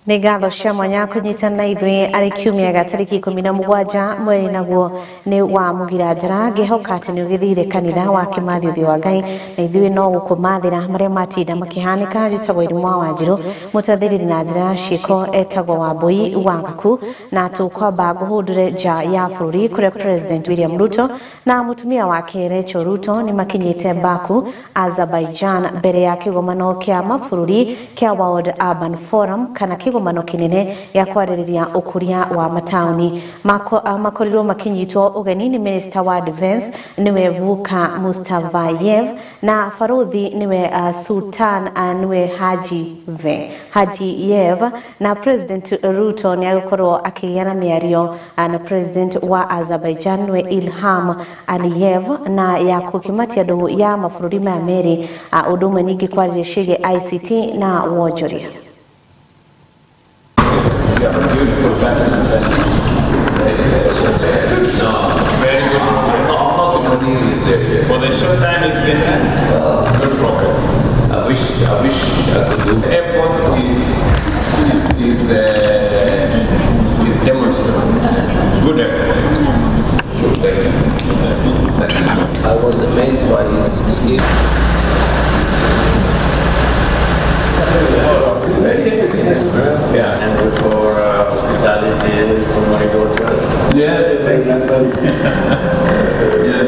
Nĩ ngatho cia mwanya kũnyitana na ithuĩ arĩ kiumia gĩa tarĩki 17 mweri naguo nĩ wa mũgira njara. Ngĩhoka atĩ nĩ ũgĩthire kanitha wa Kĩmathi ũthiũ wa Ngai, na ithuĩ no gũkũmathĩra marĩa matinda makĩhanĩka. Njĩtagwo Irimũ wa Wanjirũ, mũtathĩrĩri na njĩra ya ciĩko etagwo Wambui wa Gaku, na tũkwamba ngũhũndũre nja ya bũrũri kũrĩa President William Ruto na mũtumia wake Rachel Ruto nĩ makinyĩte Baku, Azerbaijan, mbere ya kĩgomano kĩa mabũrũri kĩa World Urban Forum kana kĩgomano kĩnene gĩa kwarĩrĩria ũkũria wa mataũni. Makorirwo makinyitwo ũgeni nĩ Minister wa Defense nĩwe Vuka Mustafayev na barothi nĩwe Sultan nĩwe Hajiyev, na President Ruto nĩ agũkorwo akĩgĩa na mĩario na President wa Azerbaijan nĩwe Ilham Aliyev, na ya kũkĩmatia ndũgũ ya mabũrũri maya merĩ, ũndũ ũmwe ningĩ kwarĩrĩria ciĩgiĩ ICT na wonjoria. For the short time it's been good progress. I wish I could do. The effort is demonstrable. Good effort. Thank you. Thank you. I was amazed by his skill. Yeah. And for hospitality, for my daughter. Yes, thank you. Yes,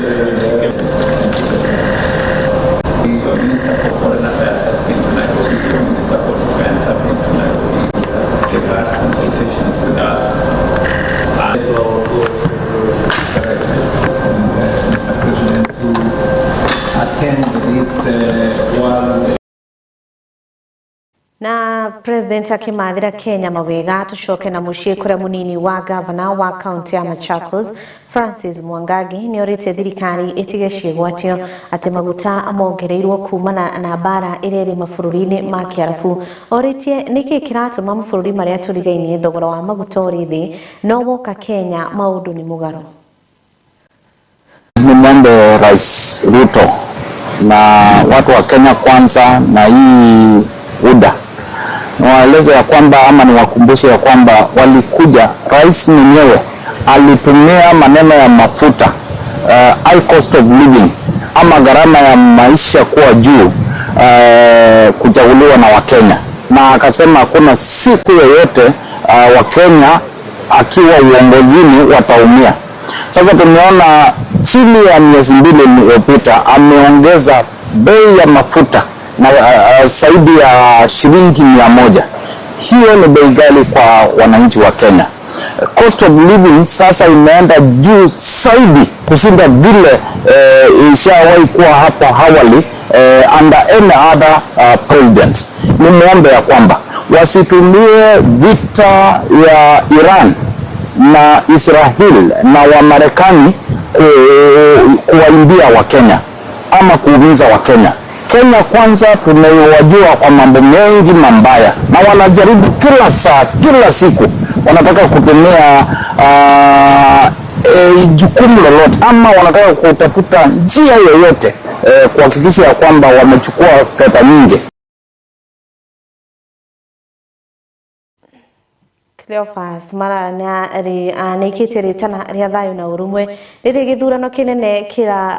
the Minister for Foreign Affairs has been to Nairobi, the Minister for Defense has been to Nairobi. They've had consultations with us. And Mr. President to attend this World. Na President akimathira Kenya mawega. Tucoke na muciĩ kũrĩa mũnini wa gavana wa kaunti ya Machakos Francis Mwangangi nĩ orĩtie thirikari ĩtige ciĩgwatio atĩ maguta mongereirwo kumana na mbara ĩrĩa ĩrĩ mabũrũri-inĩ ma Kĩarabu. Orĩtie nĩkĩ kĩratũma mabũrũri marĩa tũrigainie thogora wa maguta ũrĩ thĩ, no woka Kenya maũndũ nĩ mũgarũ. Nimwombe Rais Ruto na watu wa Kenya Kwanza na hii UDA niwaeleze ya kwamba ama niwakumbushe ya kwamba walikuja, rais mwenyewe alitumia maneno ya mafuta, high cost of living ama gharama ya maisha kuwa juu, kuchaguliwa na Wakenya, na akasema hakuna siku yoyote Wakenya akiwa uongozini wataumia. Sasa tumeona chini ya miezi 2 iliyopita ameongeza bei ya mafuta na zaidi ya shilingi 100. Hiyo ni bei ghali kwa wananchi wa Kenya. Cost of living sasa imeenda juu zaidi kushinda vile ishawahi kuwa hapo awali under any other president. Nimuombe ya kwamba wasitumie vita ya Iran na Israel na Wamarekani kuwaimbia Wakenya ama kuumiza Wakenya. Kenya Kwanza tumewajua kwa mambo mengi mabaya, na wanajaribu kila saa, kila siku wanataka kutumia jukumu lolote ama wanataka kutafuta njia yoyote kuhakikisha ya kwamba wamechukua fedha nyingi. Cleophas Malala nĩaikĩtie rĩtana rĩa thayũ na ũrũmwe rĩrĩ gĩthurano kĩnene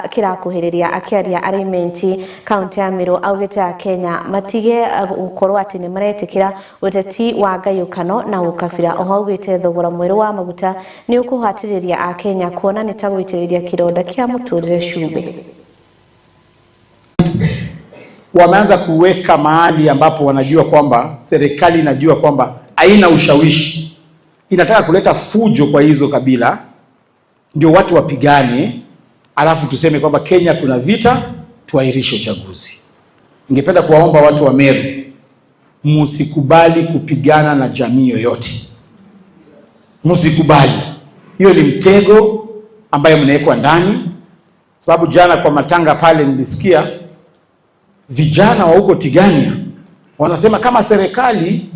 kĩrakuhĩrĩria. Akĩaria arĩ Menti kaunti ya Meru augĩte Akenya matige gũkorwo atĩ nĩ maretĩkĩra ũteti wa ngayũkano na ũkabira. Oho augĩte thogora mwerũ wa maguta nĩ ũkũhatĩrĩria Akenya kuona nĩ ta gũitĩrĩria kĩronda kĩa mũtũrĩre cumbĩ. Wameanza kuweka mahali ambapo wanajua kwamba serikali inajua kwamba haina ushawishi, inataka kuleta fujo kwa hizo kabila ndio watu wapigane, alafu tuseme kwamba Kenya kuna vita, tuahirishe uchaguzi. Ningependa kuwaomba watu wa Meru, msikubali kupigana na jamii yoyote, msikubali. Hiyo ni mtego ambayo mnawekwa ndani, sababu jana kwa matanga pale nilisikia vijana wa huko Tigania wanasema kama serikali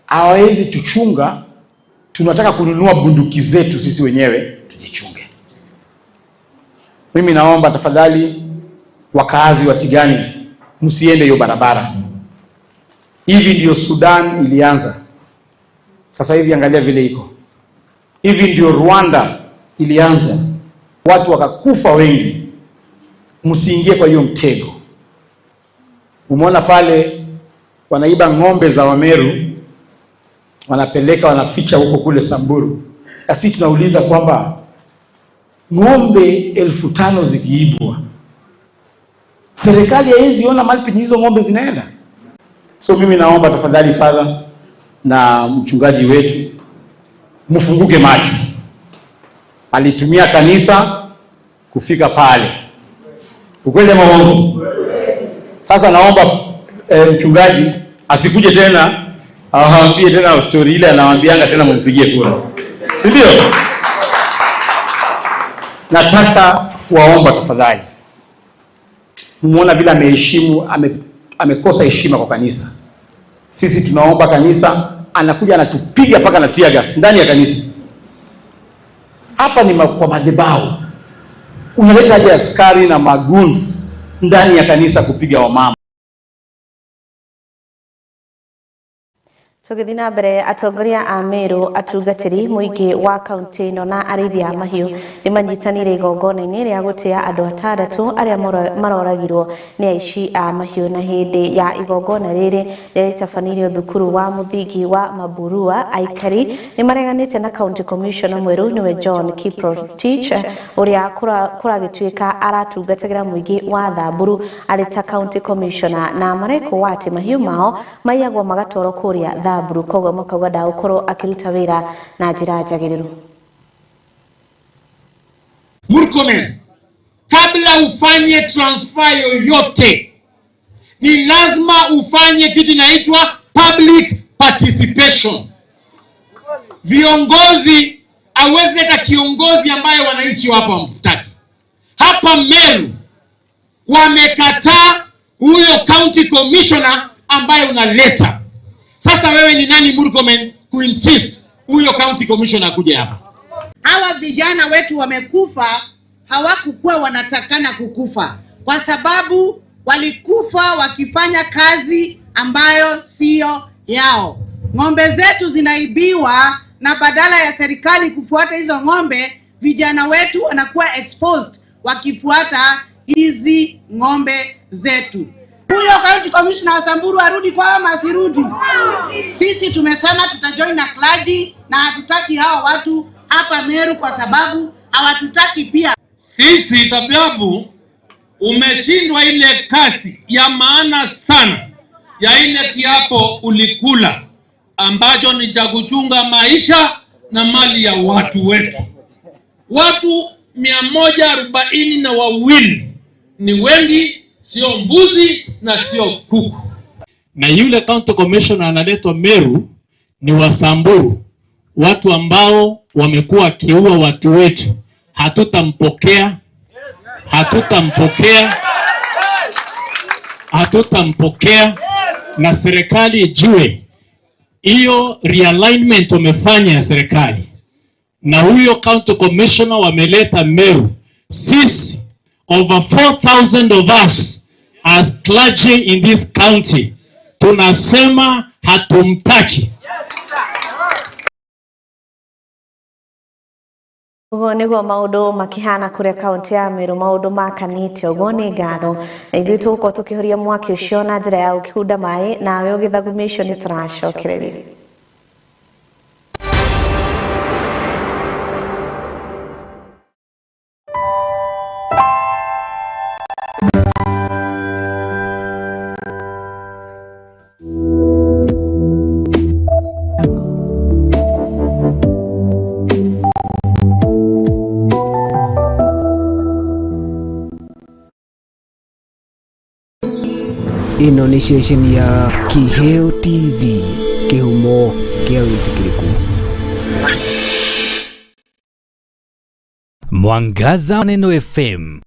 hawawezi tuchunga, tunataka kununua bunduki zetu sisi wenyewe tujichunge. Mimi naomba tafadhali wakaazi wa Tigania msiende hiyo barabara. Hivi ndio Sudan ilianza. Sasa hivi angalia vile iko hivi, ndio Rwanda ilianza, watu wakakufa wengi. Msiingie kwa hiyo mtego. Umeona pale wanaiba ng'ombe za Wameru, wanapeleka wanaficha huko kule Samburu. Na sisi tunauliza kwamba ng'ombe 5,000 zikiibwa, serikali haiwezi ona mahali penye hizo ng'ombe zinaenda? So mimi naomba tafadhali, Father na mchungaji wetu, mfunguke macho. Alitumia kanisa kufika pale, ukweli ama uongo? Sasa naomba mchungaji asikuje tena awaambie tena story ile anawaambianga tena, mumpigie kura, si ndio? Nataka kuwaomba tafadhali, muona vile ameheshimu, amekosa heshima kwa kanisa. Sisi tunaomba kanisa, anakuja anatupiga mpaka na tear gas ndani ya kanisa. Hapa ni kwa madhabahu, unaleta aje askari na maguns ndani ya kanisa kupiga wamama? Tũgĩthiĩ na mbere, atongoria a Meru, atungatĩri mũingĩ wa kaunti ĩno na arĩithi a mahiũ nĩ manyitanĩire igongona-inĩ rĩa gũtĩa andũ atandatũ arĩa maroragirwo nĩ aici a mahiũ. Na hĩndĩ ya igongona rĩrĩ rĩrĩa thukuru wa mũthingi wa Maburua, aikari nĩ mareganĩte na county commissioner mwerũ nĩwe John Kiprotich, ũrĩa kũragĩtuĩka aratungatagĩra mũingĩ wa Thamburu arĩ ta county commissioner, na marekwo atĩ mahiũ mao maiyagwo magatwarwo kũrĩa Thamburu, koguo makauga ndagũkorwo akĩruta wĩra na njĩra njagĩrĩru. Murkomen, kabla ufanye transfer yoyote ni lazima ufanye kitu inaitwa public participation. Viongozi, hawezi leta kiongozi ambaye wananchi wapo hawamtaki. Hapa Meru wamekataa huyo county commissioner ambaye unaleta. Sasa wewe ni nani Murkomen kuinsist huyo county commissioner akuje hapa? Hawa vijana wetu wamekufa, hawakukuwa wanatakana kukufa, kwa sababu walikufa wakifanya kazi ambayo siyo yao. Ng'ombe zetu zinaibiwa, na badala ya serikali kufuata hizo ng'ombe, vijana wetu wanakuwa exposed wakifuata hizi ng'ombe zetu. Huyo county commissioner wa Samburu arudi kwa ama asirudi? Sisi tumesema tutajoin na clergy na hatutaki hao watu hapa Meru kwa sababu hawatutaki pia. Sisi sababu umeshindwa ile kasi ya maana sana ya ile kiapo ulikula ambacho ni cha kuchunga maisha na mali ya watu wetu. Watu 142 ni wengi, sio mbuzi na sio kuku. Na yule county commissioner analetwa Meru ni wa Samburu, watu ambao wamekuwa kiua watu wetu. Hatutampokea, hatutampokea, hatutampokea. Na serikali ijue hiyo realignment wamefanya ya serikali, na huyo county commissioner wameleta Meru. Sisi over 4,000 of us as clergy in this county tunasema hatumtaki. Ũguo nĩguo maũndũ makĩhana kũrĩa kaunti ya Meru, maũndũ makanĩte ũguo. Nĩ ngatho, na ithuĩ tũgũkorwo tũkĩhoria mwaki ũcio na njĩra ya gũkĩhunda maĩ, nawe ũgĩthagumia icio nĩ tũracokereria. Ĩno nĩ ceceni ya Kiheo TV, kĩhumo kĩa wĩtĩkĩrĩku. Mwangaza Neno FM,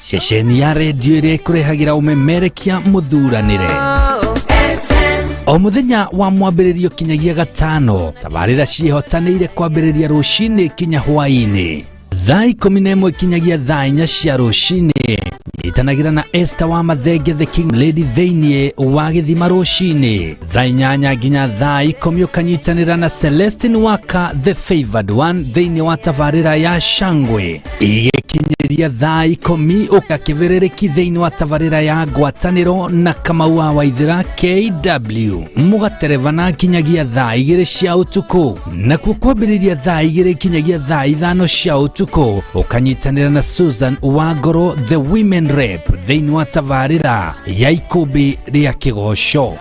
ceceni ya redio ĩrĩa ĩkũrehagĩra ũmemerekia mũthuranĩre o mũthenya wa mwambĩrĩrio kinyagia gatano. Tabarĩra ciĩhotanĩire kwambĩrĩria rũcinĩ kinya hwaĩ-inĩ thaa 11 kinyagia thaa 4 cia rũcinĩ. Nyitanagĩra na Esther wa Mathenge the King Lady thĩinĩ wa gĩthima rũcinĩ thaa 8 nginya thaa 10, ũkanyitanĩra na Celestine Waka the Favored One thĩinĩ wa tabarĩra ya Shangwe. Igĩkinyĩria thaa 10 ũkakĩbĩrĩrĩki thĩinĩ wa tabarĩra ya ngwatanĩro na Kamau wa Waithĩra KW, mũgaterebana nginyagia thaa 2 cia ũtukũ. Nakuo kwambĩrĩria thaa 2 nginyagia thaa 5 cia ũtukũ ũkanyitanĩra na Susan Wangoro the Women Rep thĩinĩ wa tabarĩra ya ikũmbĩ rĩa kĩgoco.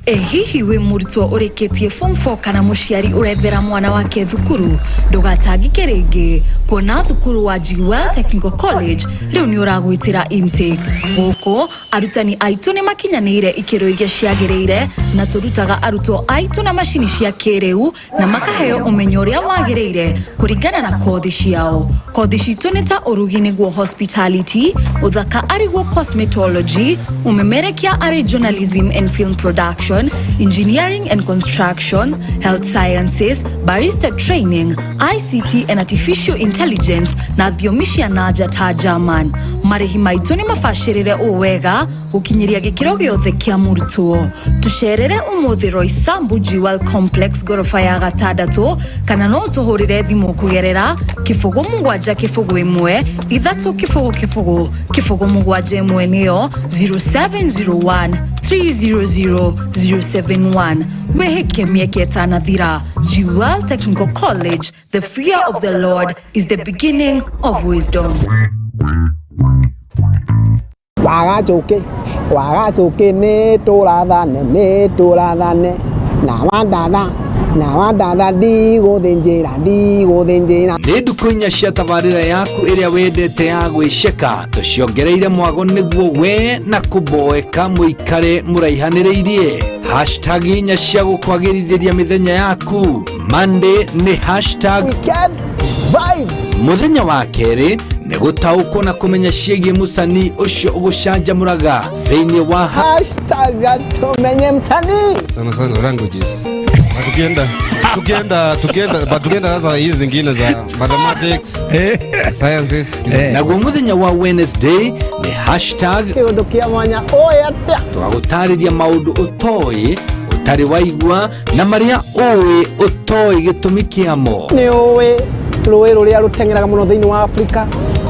Ĩ hihi wĩ mũrutwo ũrĩkĩtie form 4 kana mũciari ũrethera mwana wake thukuru? Ndũgatangĩke rĩngĩ kuona thukuru wa Jewel Technical College rĩu nĩ ũragwĩtĩra intake. Gũkũ arutani aitũ nĩ makinyanĩire ikĩro iria ciagĩrĩire, na tũrutaga arutwo aitũ na macini cia kĩrĩu na makaheo ũmenyo ũrĩa wagĩrĩire kũringana na kothi ciao. Kothi citũ nĩ ta ũrugi nĩguo hospitality, ũthaka arĩguo cosmetology, ũmemerekia arĩ journalism and film production, engineering and construction, health sciences, barista training, ICT and artificial intelligence na thiomi cia nanja ta German. Marĩhi maitũ nĩ mabacĩrĩre ũũ wega gũkinyĩria gĩkĩro gĩothe kĩa mũrutwo. Tũcerere ũmũthĩ Roysambu Jewel Complex ngoroba ya 6, kana no ũtũhũrĩre thimũ kũgerera 0 7 0 1 3 0 0 0 7 1, nĩyo 0701 300 071. Wĩhĩke mĩeke ĩtanathira. Jewel Technical College, the fear of the Lord is the beginning of wisdom. Wagacũkĩ wagacũkĩ nĩ tũrathane nĩ tũrathane na wandatha na wandatha ndigũthĩnjĩra ndigũthĩnjĩra. Nĩ ndukũ 4 cia tabarĩra yaku ĩrĩa wendete ya gwĩceka, tũciongereire mwago nĩguo we na kũboeka mũikare mũraihanĩrĩirie. Hashtag 4 cia gũkwagĩrithĩria mĩthenya yaku. Monday nĩ hashtag weekend vibe. Mũthenya wa kerĩ nĩ gũtaũkwo na kũmenya ciĩgiĩ mũcanii ũcio ũgũcanjamũraga thĩinĩ wa hashtag tumenye msanii. Sana sana languages. Tukienda sasa hizi zingine za mathematics, sciences. Naguo mũthenya wa Wednesday nĩ hashtag kĩũndũ kĩa mwanya ũĩ atĩa. Tũgagũtarĩria maũndũ ũtoĩ ũtarĩ waigua na marĩa ũĩ ũtoĩ gĩtũmi kĩamo. Nĩ ũĩ rũĩ rũrĩa rũteng'eraga mũno thĩinĩ wa Afrika,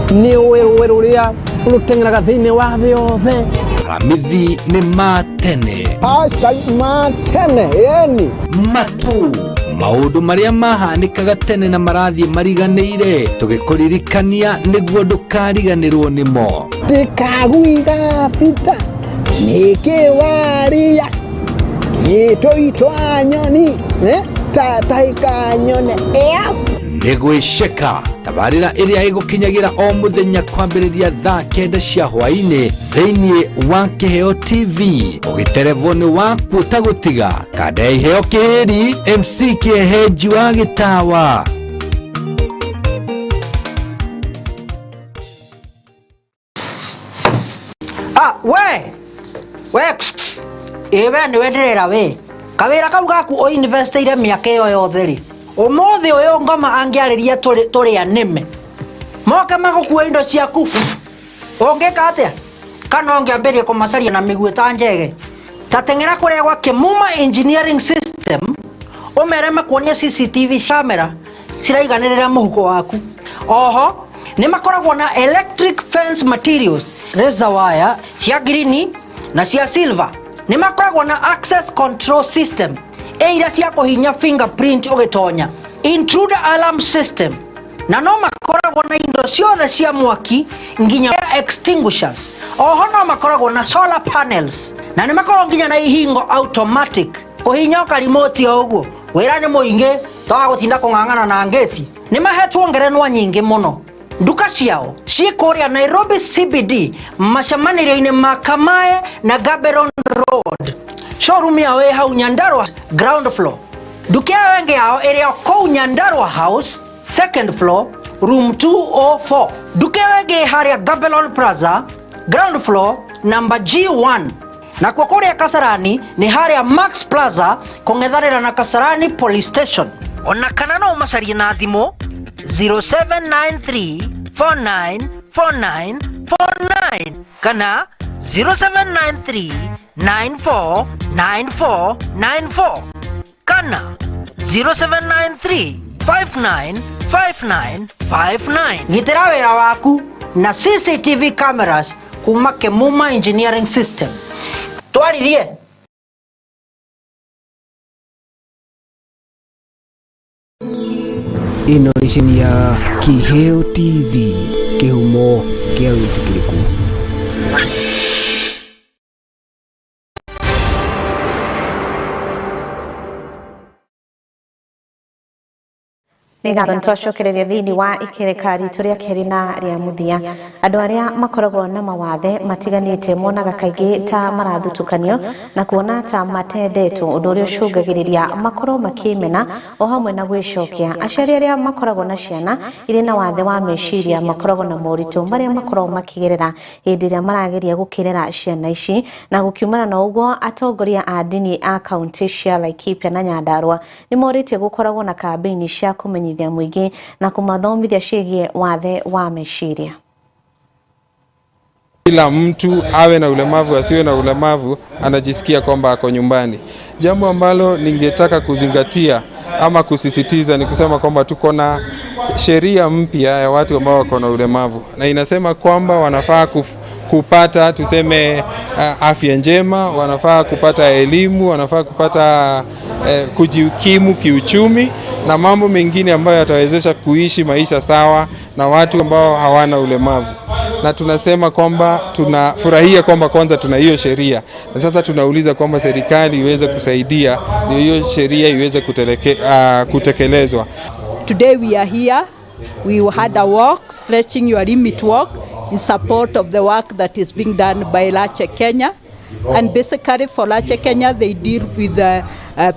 nĩ ũĩ rũĩ rũrĩa rũteng'eraga thĩinĩ wa thĩ yothe. Aramithi nĩ ma tene. Hashtag ma tene, yani matu maũndũ marĩa mahanĩkaga tene na marathiĩ mariganĩire, tũgĩkũririkania nĩguo ndũkariganĩrwo nĩmo. Tikaguiga bita nĩkĩ waria nĩtũitwa nyoni tatahĩka nyone ĩa. Nĩ gwĩceka tabarĩra ĩrĩa ĩgũkinyagĩra o mũthenya kwambĩrĩria thaa 9 cia hwaĩ-inĩ thĩinĩ wa Kĩheo TV. Ũgĩterebwo nĩ waku ũtagũtiga kanda ya Iheo Kĩhĩri MC Kĩehenji wa Gĩtawa. Ah, we we ĩ we nĩwe ndĩrera we kawĩra kau gaku ũinvestĩire mĩaka ĩyo yothe rĩ, ũmũthĩ ũyũ ngoma angĩarĩria tũrĩa nĩme moke magũkua indo ciaku, ũngĩka atĩa? Kana ũngĩambĩrĩria kũmacaria na mĩguĩ ta njege? Ta teng'era kũrĩa gwa Kĩmuma Engineering System ũmere makuonie CCTV camera ciraiganĩrĩra mũhuko waku. Oho nĩ makoragwo na electric fence materials, razor wire cia green na cia silver. Nĩ makoragwo na access control system ĩira cia kũhinya fingerprint ũgĩtonya, intruder alarm system, na no makoragwo na indo ciothe cia mwaki nginya extinguishers. Oho no makoragwo na solar panels na nĩ makoragwo nginya na ihingo automatic kũhinya karimoti o ũguo. Wĩra nĩ mũingĩ toga gũtinda kũng'ang'ana na ngĩti. Nĩ mahetwo ngerenwa nyingĩ mũno. Nduka ciao ciĩ kũrĩa Nairobi CBD macemanĩrio-inĩ ma Kamae na Gaborone Road. Showroom yao ĩ hau Nyandarua ground floor. Nduka ĩyo ĩngĩ yao ĩrĩ o kũu Nyandarua House second floor room 204. Nduka ĩyo ĩngĩ ĩ harĩa Gaborone Plaza ground floor number G1. Nakuo kũrĩa Kasarani nĩ harĩa Max Plaza kũng'ethanĩra na Kasarani Police Station. Ona kana no ũmacarie na thimũ 0793 494949 kana 0793 949494 kana 0793 595959. Gitĩra wĩra waku na CCTV cameras kuma Kemuma Engineering System. Twaririe. Ĩno nĩ ceni ya Kiheo TV, kĩhumo kĩa wĩtĩkĩrĩku. Nĩ ngatho nĩ twacokereria thĩinĩ wa ikereka ritũ rĩa kerĩ na rĩa mũthia. Andũ arĩa makoragwo na mawathe matiganĩte monaga kaingĩ ta marathutukanio na kuona ta matendetwo, ũndũ ũrĩa ũcũngagĩrĩria makorwo makĩmena o hamwe na gwĩcokia. Aciari arĩa makoragwo na ciana irĩ na wathe wa meciria makoragwo na moritũ marĩa makoragwo makĩgerera hĩndĩ ĩrĩa marageria gũkĩrera ciana ici, na gũkiumana na ũguo atongoria a ndini a kaunti cia Laikipia na Nyandarua nĩ morĩtie gũkoragwo na kambĩini cia kũmenyithia mũingĩ na kũmathomithia ciĩgiĩ wathe wa meciria. Kila mtu awe na ulemavu asiwe na ulemavu anajisikia kwamba ako nyumbani. Jambo ambalo ningetaka kuzingatia ama kusisitiza ni kusema kwamba tuko na sheria mpya ya watu ambao wako na ulemavu, na inasema kwamba wanafaa kupata tuseme afya njema, wanafaa kupata elimu, wanafaa kupata kujikimu kiuchumi na mambo mengine ambayo yatawezesha kuishi maisha sawa na watu ambao hawana ulemavu. Na tunasema kwamba tunafurahia kwamba kwanza tuna hiyo sheria, na sasa tunauliza kwamba serikali iweze kusaidia ndio hiyo sheria iweze kutekelezwa. Today we are here. We had a walk, stretching your limit walk, in support of the work that is being done by Lache Kenya. And basically for Lache Kenya, they deal with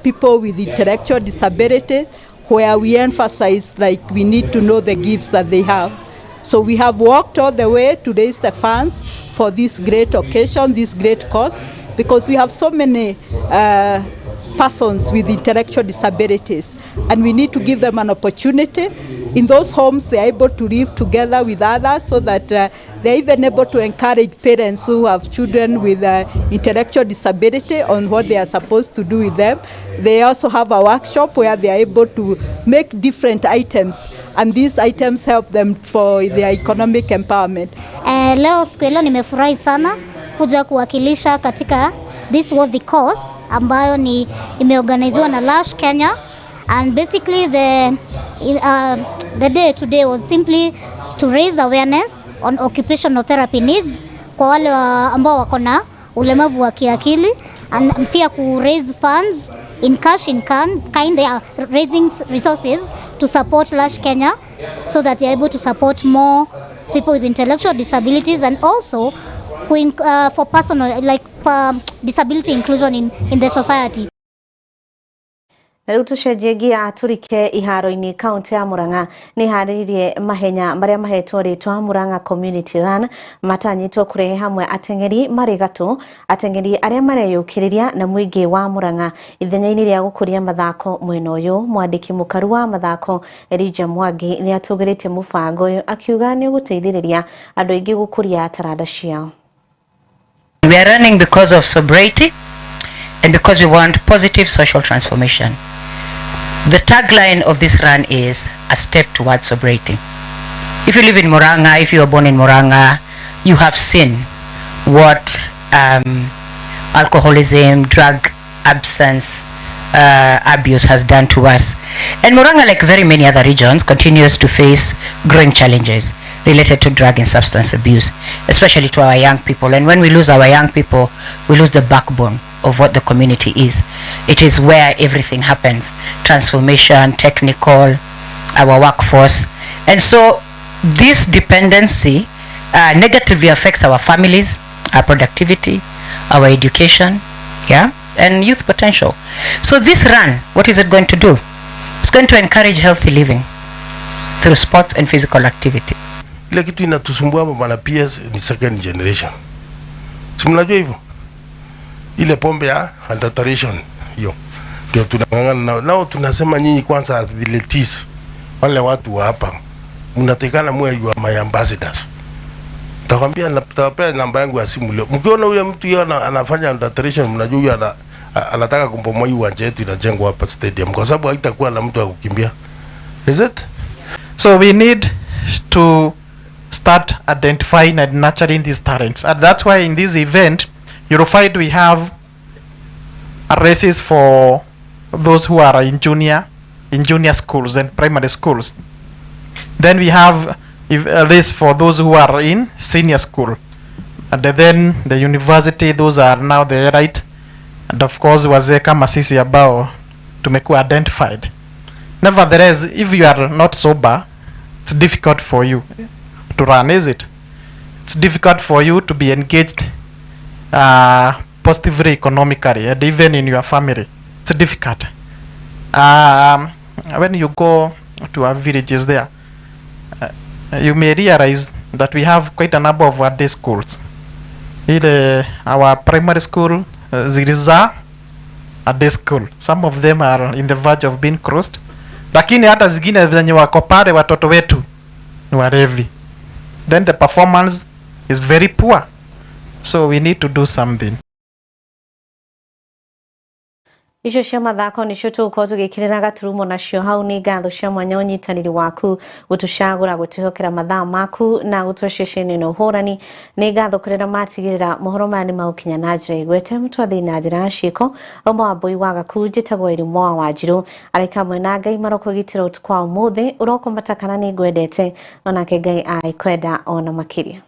people with intellectual disability, where we emphasize like we need to know the gifts that they have. So we have walked all the way to raise the funds for this great occasion, this great cause, because we have so many persons with intellectual disabilities, and we need to give them an opportunity. In those homes, they are able to live together with others, so that they're even able to encourage parents who have children with intellectual disability on what they are supposed to do with them. They also have a workshop where they are able to make different items, and these items help them for their economic empowerment. Leo siku leo nimefurahi sana kuja kuwakilisha katika this was the cause ambayo ni imeorganiziwa na Lash Kenya, and basically the day today was simply to raise awareness on occupational therapy needs kwa wale ambao wako na ulemavu wa kiakili, and pia ku raise funds in cash, in kind. They are raising resources to support Lash Kenya so that they are able to support more people with intellectual disabilities, and also for personal like disability inclusion in the society. Na rĩu tũcenjie ngia tũrike iharo-inĩ. Kaunti ya Murang'a nĩ ĩharĩirie mahenya marĩa mahetwo rĩtwa Murang'a Community Run matanyĩtwo kũrehe hamwe ateng'eri marĩ gatũ, ateng'eri arĩa mareyũkĩrĩria na mũingĩ wa Murang'a ithenya-inĩ rĩa gũkũria mathako mwena ũyũ. Mwandĩki mũkaru wa mathako Elijah Mwangi nĩ atũgĩrĩtie mũbango ũyũ akiuga nĩ ũgũteithĩrĩria andũ aingĩ gũkũria taranda ciao. We are running because of sobriety and because we want positive social transformation. The tagline of this run is a step towards sobriety. If you live in Murang'a, if you were born in Murang'a, you have seen what alcoholism, drug absence, abuse has done to us. And Murang'a, like very many other regions, continues to face growing challenges related to drug and substance abuse, especially to our young people. And when we lose our young people, we lose the backbone of what the community is. It is where everything happens: transformation, technical, our workforce. And so this dependency negatively affects our families, our productivity, our education, yeah, and youth potential. So this run, what is it going to do? It's going to encourage healthy living through sports and physical activity. Ile kitu inatusumbua hapa bwana PS ni second generation. Si mnajua hivyo? Ile pombe ya adulteration hiyo ndio tunang'ang'ana nao. Nao tunasema nyinyi kwanza athletes, wale watu wa hapa mnatekana muwe you are my ambassadors. Takwambia nitawapea namba yangu ya simu leo. Mkiona yule mtu yeye anafanya adulteration, mnajua huyu anataka kumbomoa hii uwanja yetu inajengwa hapa stadium, kwa sababu haitakuwa na mtu wa kukimbia. Is it? So we need to start identifying and nurturing these talents. And that's why in this event, you'll find we have races for those who are in junior schools and primary schools. Then we have a race for those who are in senior school. And then the university, those are now the elite. And of course, wazee kama sisi ambao tumekuwa identified. Nevertheless, if you are not sober, it's difficult for you to run, is it? It's difficult for you to be engaged positively economically and even in your family. It's difficult. When you go to our villages there, you may realize that we have quite a number of our day schools. Ile our primary school zilizaa a day school. Some of them are in the verge of being closed. Lakini hata zingine zenye wako pale watoto wetu ni walevi. Then the performance is very poor. So we need to do something. Icio cia mathako nicio tũgũkorwo tũgĩkĩrĩra gaturumo nacio hau. Nĩ ngatho cia mwanya ũnyitanĩri waku gũtũcagũra, gũtwĩhokera mathaa maku na gũtũhe ceceni na ũhũrani. Nĩ ngatho kũrĩa matigĩrĩra mohoro maya nĩ magũkinya na njĩra igwete mũtwathĩ na njĩra ya ciĩko. Ũmwe wa mbũi wa gaku, njĩtagwo Ĩrimũ wa Wanjirũ, araika mwena Ngai marokũgitĩra ũtukũ wa ũmũthĩ. Ũrokũmata kana nĩ ngwendete, onake Ngai agĩkwenda ona makĩria.